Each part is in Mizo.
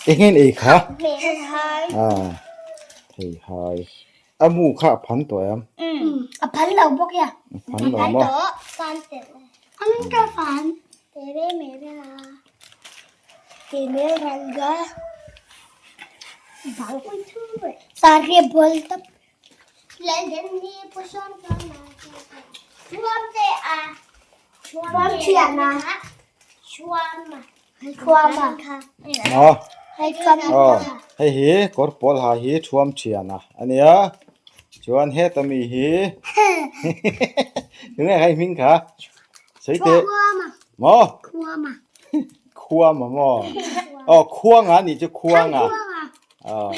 Eng nge in ei kha? Thei hai. A mu kha a phan tawh em? A phan lo bawk ya. A phan lo maw? Maw? Aw, hei hi kawr pawl ha hi thuam thian a ania chuan heta mi hi tunge hei hming kha sawi teh maw? Khuama maw? Aw khuanga a nih chu khuanga aw.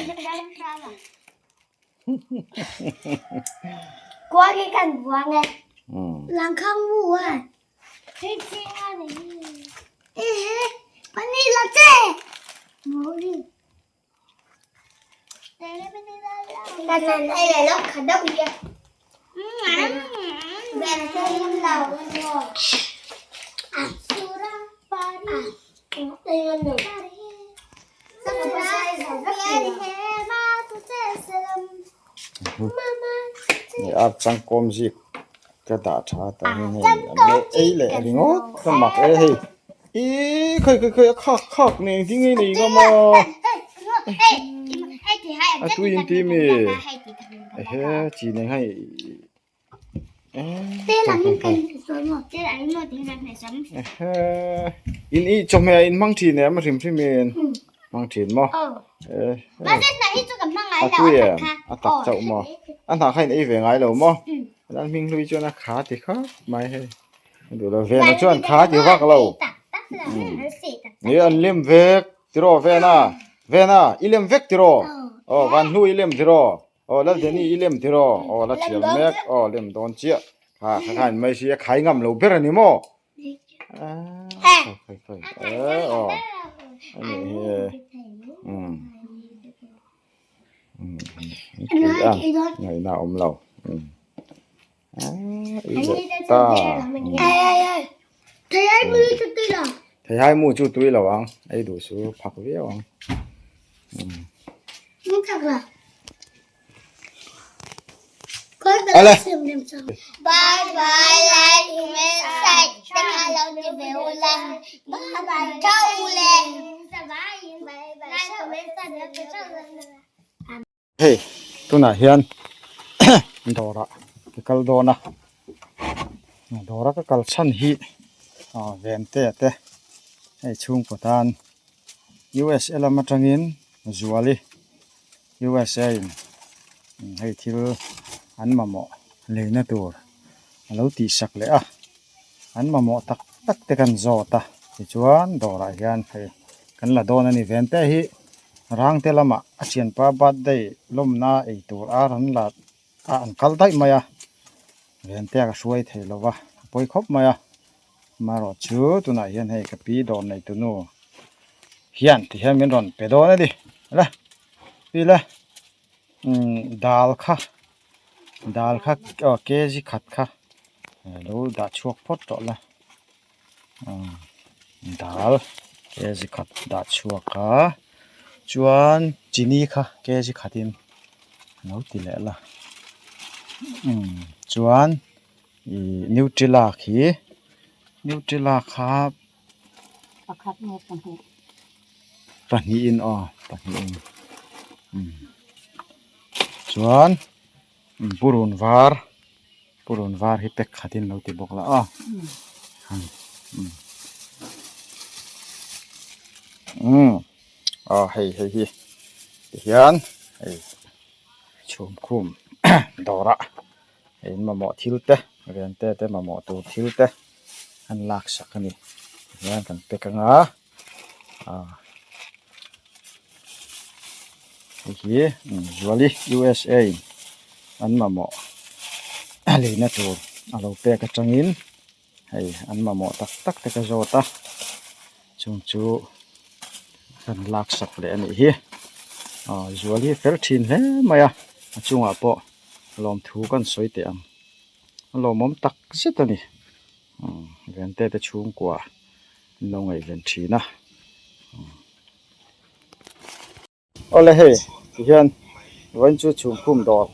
Ar changkawm zik ka dah tha ta hian hei an lo ei leh ringawt ka mak e hei ihh khawi khawi khawi a khak khak nen engtin nge nei ngam a a tui in ti mi ehe chi nen hei In i chawhmeh ah in hmang thin em a hrim hrim in hmang thin maw a tui em a tak chauh maw a hnah kha in ei ve ngai lo maw an hming hlui chuan a kha ti khawp mai hei a duh lo vena chuan kha ti vak lo ni an lem vek tiraw vena vena i lem vek tiraw aw van hnu i lem tiraw. Aw Laldeni i lem tiraw? Aw la thiam mek aw lem dawn chiah. Kha kha kha in mai si a khai ngam lo ber a ni maw? Aaa khai khai khai e aw a nih hi e umm umm a ngaihna a awm lo umm aaa i leh ta Theihai mu chu tui lo ang ei duh chu phak viau ang umm. Ale. Hei tunah hian dawrah ka kal dawn a dawra ka kal chhan hi ah ven te a te hei chhungkaw tan USA lam atangin zuali USA in hei thil an mamawh leina tur a lo tihsak leh a an mamawh tak tak te kan zawt a tichuan dawrah hian hei kan la dawn a ni ven te hi rangte lamah a thianpa birthday lawmna ei tur a rawn la a an kal daih mai a ven te a ka hruai thei lo va a pawi khawp mai a amaherawh chu tunah hian hei ka pi dawr nei tu nu hian ti hian min rawn pe dawn a ni la pi la umm dal kha. Dal kha aw kg khat kha lo dah chhuak phawt tawh la dal kg khat dah chhuak a chuan chini kha kg khatin lo ti leh la chuan ih nutella khi nutella kha pahnihin aw pahnihin Chuan purun var purun var hi pack khatin lo ti bawk la aw umm aw hei hei hi tihian hei chhum khum dawrah hei in mamawh thil te rian te te mamawh tur thil te an lak sak a ni tihian kan pack anga. Hei hi Zuali USA in an mamawh leina tur a lo pek atangin hei an mamawh tak tak te ka zawt a chung chu kan laksak leh a nih hi aw Zuali hi fel thin hle mai a a chungah pawh lawmthu kan sawi teh ang. A lawmawm tak zet a ni Vente te chhungkua an lo ngaihven thin a. Awle hei tihian vawiin chu chhumkhum dawr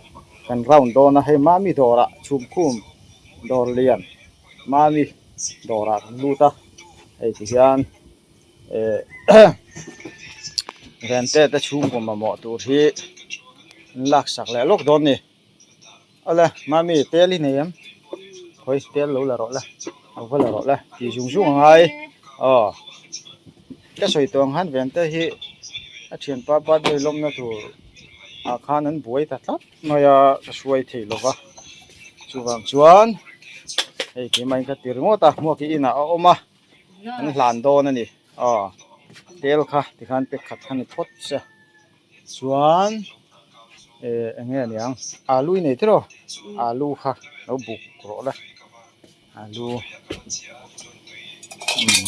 kan round dawn a hei mami dawrah chhumkhum dawr lian mami dawrah kan lut a hei tihian eh Vente te chhungkaw mamawh tur hi an laksak leh lawk dawn a ni. Awle mami tel hi nei em khawi tel lo la rawh la lo va la rawh la tih zung zung a ngai aw ka sawi tawh ang khan vente hi a thianpa birthday lawmna tur ah khan an buai ta tlat mai a ka hruai thei lo va chuvang chuan hei keimah in ka ti ringawt a hmuak hi inah a awm a an hlan dawn a ni aw tel kha tikhan pek khat kha ni phawt se. Chuan eh eng nge aniang alu i nei tiraw alu kha lo buk rawh la alu umm.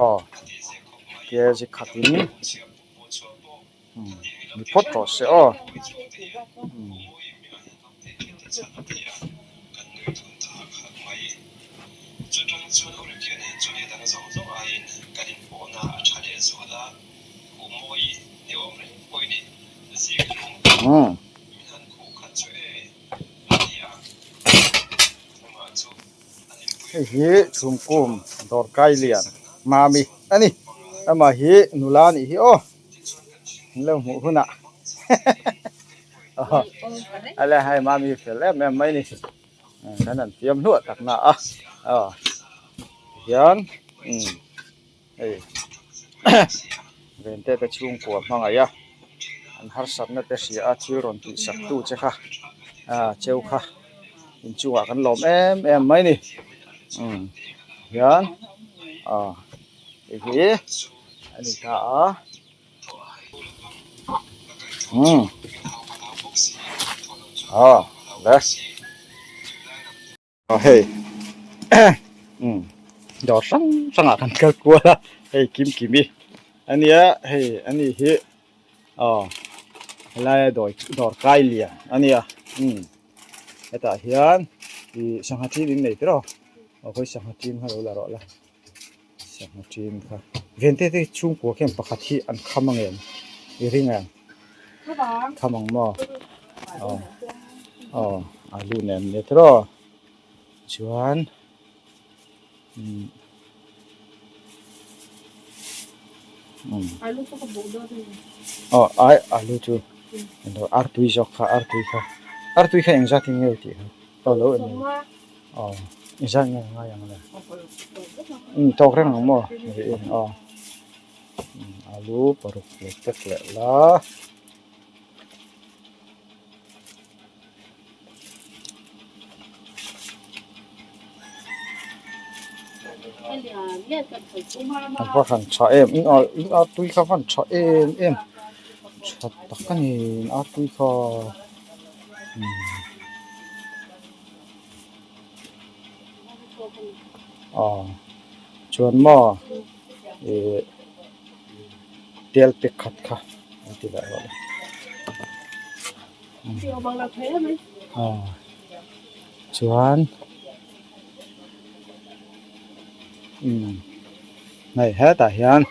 Aw kg khatin umm ni phawt rawh se aw umm. Umm. Hei hi chhungkum dawrkai lian mami a ni amah hi nula a nih hi aw an lo hmuh hunah ale hei mami fel em em mai a ni kan han fiam hluah tak na a aw tihian umm hei vente te chhungkua hmangaih a an harsatna te hria a thil rawn tih sak tu che kha ah cheu kha inchungah kan lawm em em mai a ni umm hian ah hei hi a ni ta a umm ah le. Aw hei umm dawr hrang hrang ah kan kal kual a hei kim kimi ania hei ani hi aw helaia dawi dawr kai lian ania umm hetah hian ih sangha ṭin in nei tiraw aw khawi sangha ṭin kha lo la rawh la sangha ṭin kha vente te chhungkua khian pakhat hi an kham ang em i ring ang kham ang maw aw aw alu nen nia tiraw chuan umm umm aw ai alu chu artui zawk kha artui kha artui kha engzat in nge tih kha aw lo en Aw inzat nge ngai ang le umm tawk reng ang maw aw alu paruk leh tek leh la. A va han tha em in ar in artui kha a va han tha em em tha tak a ni in artui kha umm. Aw chuan maw ih tel pe khat kha an ti leh rawh le aw chuan umm hei hetah hian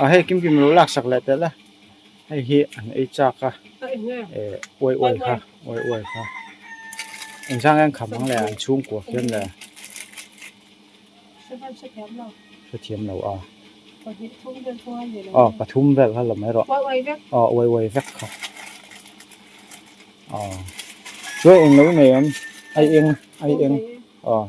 a hei kim kim lo laksak leh tel a. Hei hi an ei chak a eh uai uai kha uai uai kha engzang hian kham ang le an chhungkua khian le hrethiam lo a aw pathum vel kha la mai rawh aw uai uai vek kha aw chuan eng lo nei em ai eng ai eng aw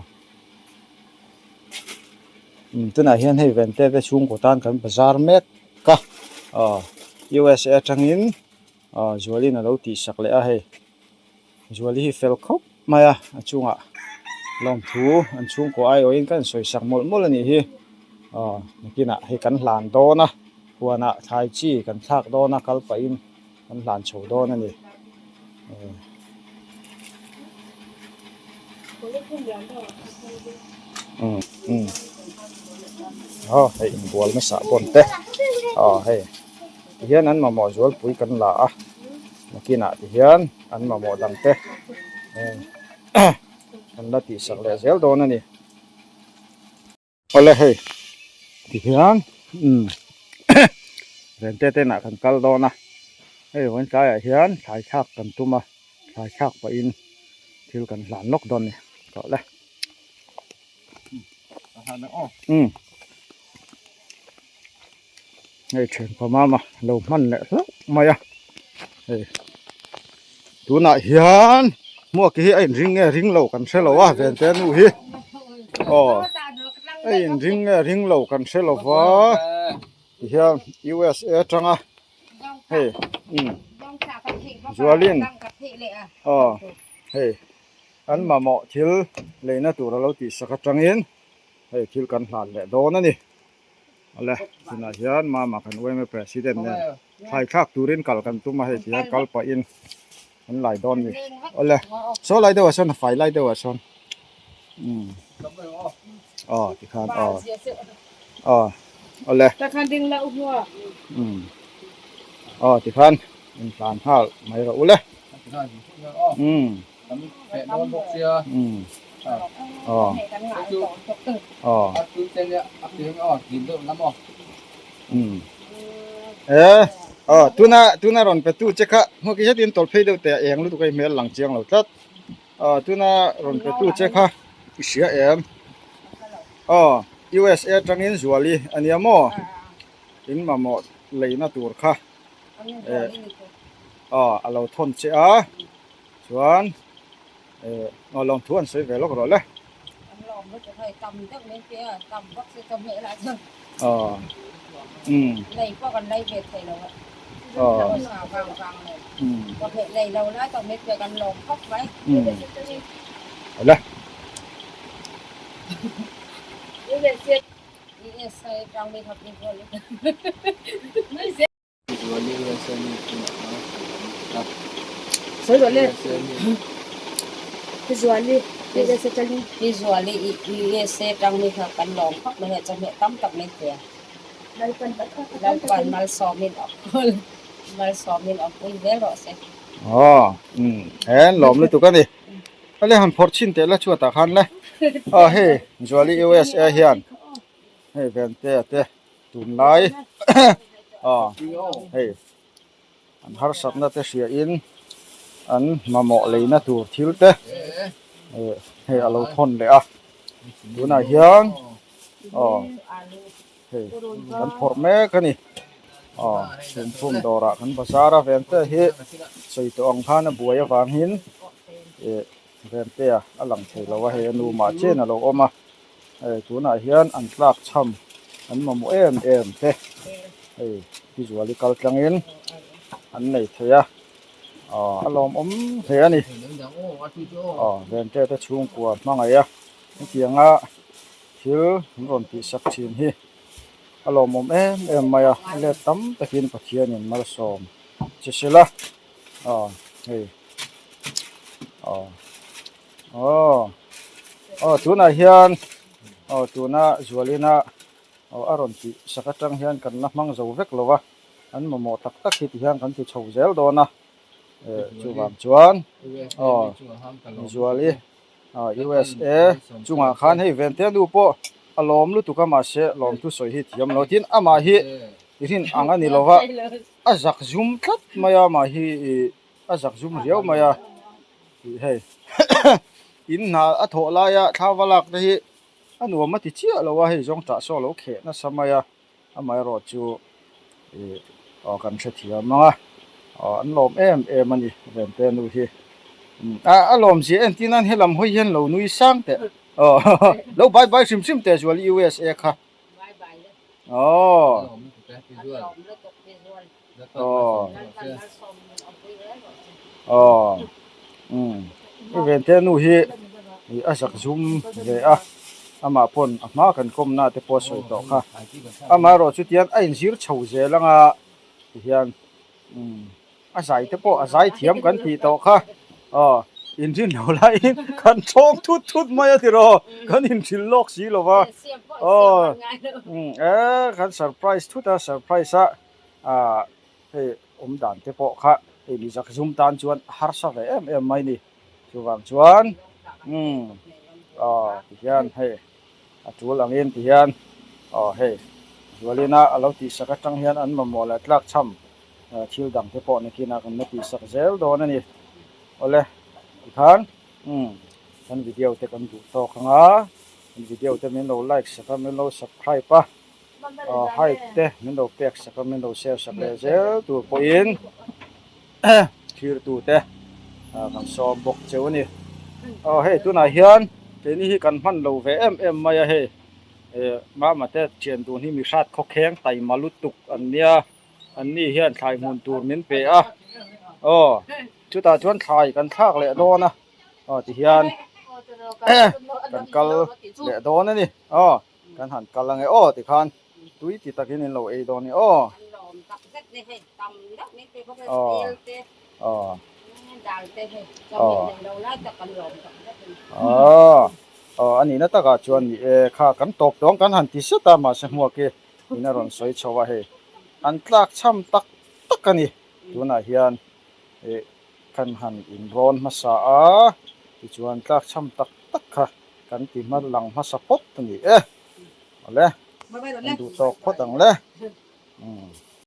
umm tunah hian hei vente te chhungkaw tan kan bazar mek. Ka aw USA atangin aw Zualin a lo tihsak leh a hei Zuali hi fel khawp mai a a chungah lawmthu an chhungkaw aiawhin ka insawisak mawlh mawlh a nih hi aw nakinah hei kan hlan dawn a huanah thlai chi kan thlak dawn a kal pahin kan hlan chho dawn a ni. Umm umm aw hei inbual nasa pawn te aw hei. Tihian an mamawh zualpui kan la a, nakinah tihian an mamawh dang te kan la tihsak leh zel dawn a ni. Awle hei tihian umm Rente te inah kan kal dawn a, hei vawiin tlaiah hian thlai thlak kan tum a, thlai thlak pahin thil kan hlan lawk dawn a ni tawh le. Umm hei thianpa mama lo hman leh hlauh mai a hei tunah hian hmuak hi a inring nge ring lo kan hre lo a vente nu hi aw a inring nge ring lo kan hre lo va tihian USA atanga hei umm zualin aw hei an mamawh thil leina tur a lo tihsak atangin hei thil kan hlan leh dawn a ni. Awle tunah hian mama kan yma president nen thlai thlak turin kal kan tum a hei ti hian kal pahin an lai dawn a ni awle saw lai deuhah sawn a fai lai deuhah sawn umm aw tikhan aw aw awle umm aw tikhan intlan nghal mai rawh ule umm. Umm aw aw umm e aw tuna tuna rawn pe tu che kha hmuh ki zetin tawlh phei deuh teh a eng lutuk a i hmel lang chiang lo tlat aw tuna rawn pe tu che kha i hria em aw USA atangin Zuali ania maw in mamawh leina tur kha eh aw a lo thawn che a. Chuan eh aw lawmthu an sawi ve lawk rawh le. Aw umm aw umm umm awle. Aw umm he an lawm lutuk a ni a le han phawrh chhin teh la chhuatah khan le aw hei Zuali USA hian hei Vente te tunlai aw hei an harsatna te hria in an mamawh leina tur thil te eh hei a lo thawn leh a tunah hian aw hei kan phawrh mek a ni aw thingphum dawrah kan bazar a vente hi sawi tawh ang khan a buai avangin eh vente a a lang thei lo a hei a nu mah chen a lo awm a. Hei tunah hian an tlak chham an mamawh em em te hei Tizuali kal tlangin an nei thei a aw a lawmawm hle a ni aw Vente te chhungkua hmangaih a hetianga thil an rawn tihsak thin hi a lawmawm em em mai a a let tam takin Pathianin malsawm che sela aw hei aw. Aw aw tunah hian aw tuna Zualina aw a rawn tih sak atang hian kan la hmang zo vek lo va an mamawh tak tak hi tihian kan ti chho zel dawn a eh chuvang chuan aw Zuali aw USA chungah khan hei Vente nu pawh a lawm lutuk a mahse lawmthu sawi hi thiam lo tin amah hi i rin ang a ni lo va a zak zum tlat mai a amah hi ih a zak zum riau mai a. Tih hei in hna a thawh laia thla va lak te hi a nuam a ti chiah lo a hei zawng tah saw a lo kheh nasa mai a amaherawh chu ih aw kan hrethiam ang a aw an lawm em em a ni Vente nu hi a a lawm zia entir nan helam hawi hian lo nui sang teh aw lo bye bye hrim hrim teh zual USA kha aw. Aw aw umm i vente nu hi ih a zak zum ve a amah pawn a hma kan kawmna te pawh a sawi tawh kha amaherawh chu tian a inzir chho zel anga tihian umm a zai te pawh a zai thiam kan tih tawh kha aw inrin lo laiin kan thawng thut thut mai a tiraw kan inhrilh lawk si lo va aw umm e kan surprise thut a surprise a. Ah. Hei awm dan te pawh kha hei mi zak zum tan chuan a harsa ve em em mai ni. Chuvang chuan umm aw tihian hei a tul angin tihian aw hei zualina a lo tihsak atang hian an mamawh leh tlak cham thil dang te pawh nakinah kan la tihsak zel dawn a ni. Awle tikhan umm kan video te kan duh tawk ang a, kan video te min lo like sak a min lo subscribe a. Hype te min lo pek sak a min lo share sak leh zel tur pawhin thlir tu te kan sawm bawk cheu a ni. Aw hei tunah hian keini hi kan hman lo ve em em mai a hei mama te thian dun hi mi hrat khawkheng taima lutuk an nia an ni hian thlai hmun tur min pe a aw chutah chuan thlai kan thlak leh dawn a aw tihian kan kal leh dawn a ni aw. Kan han kal ange aw tikhan tui ti takin in lo ei dawn ni aw. Aw aw aw a nihna takah chuan ni e kha kan tawp tawng kan han ti set a mahse hmuak i in a rawn sawi chho a hei an tlak cham tak tak a ni tunah hian ih kan han inrawn hmasa a tichuan tlak cham tak tak kha. Kan ti hma lang hmasa phawt a ni e. Awle, kan duh tawk phawt ang le. Umm.